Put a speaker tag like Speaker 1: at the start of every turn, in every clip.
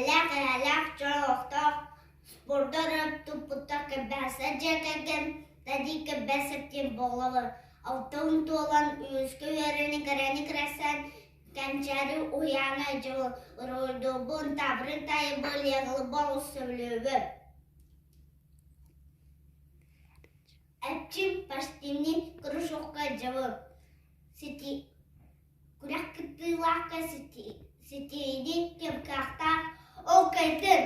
Speaker 1: Эбээлээх, эһээлээх дьон олохтоох спорду өрө туппуттар кэбээсэ дьиэ кэргэн Тадий Кэбээсэп диэн буолабын. Алтан туолан үөскэ үөрэни кэрэни кэрэсээн Кэнчээри уһуйаана дьыл уруһуйдуурбун, таабырын таайарбын, леголарбын олус сөбүлүүбүн. Эрчим спортивный кружокка дьабын. Сити күрэх кыттыылаахха ситиини ким кыахтаах ол кыайдын!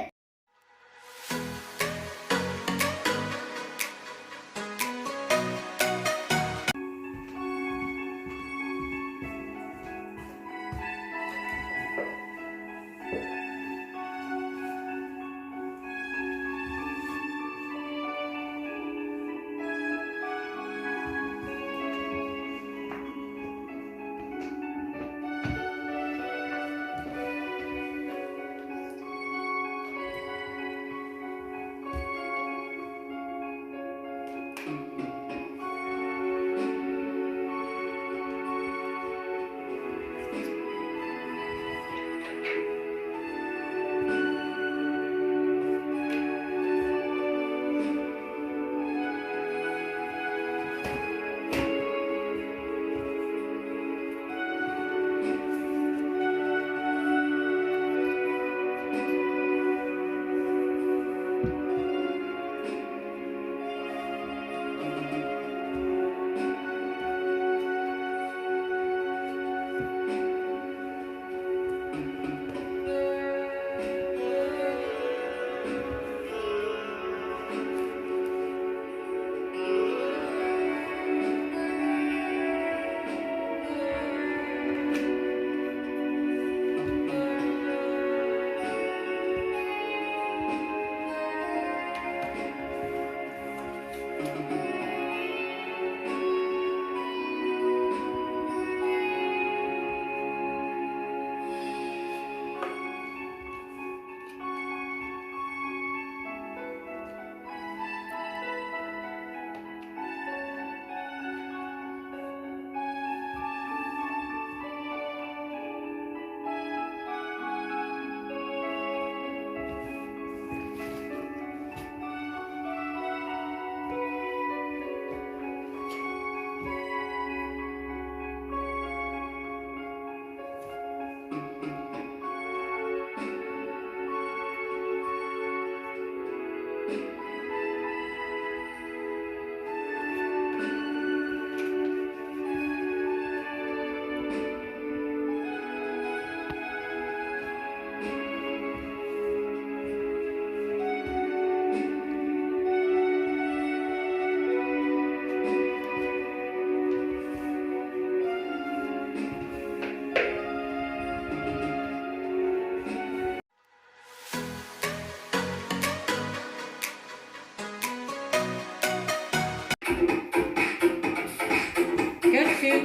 Speaker 2: Көрсүҥ,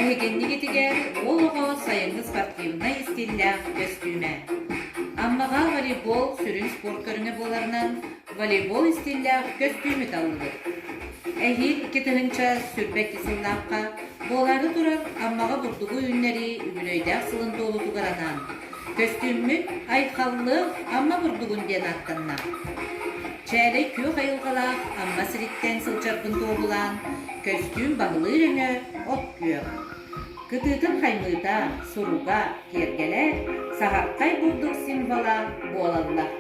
Speaker 2: эһигиннигитигэр уол оҕо сайыҥҥы спортивнай истииллээх көстүүмэ. Аммаҕа волейбол сүрүн спорт көрүҥэ буоларынан, волейбол истииллээх көстүүмү таллыбыт. Эһиил 2022 сыллаахха буолаары турар Аммаҕа бурдугу үүннэрии үбүлүөйдээх сылын туолуутугар анаан, Көстүүммүт Айхаллыах Амма бурдугун диэн ааттанна. Чээлэй күөх айылҕалаах Амма сириттэн сылдьарбын туоһулаан, көстүүм баһылыыр өҥө от күөх. Кытыытын хаймыыта, суруга, киэргэлэ саһархай бурдук символа буолаллар.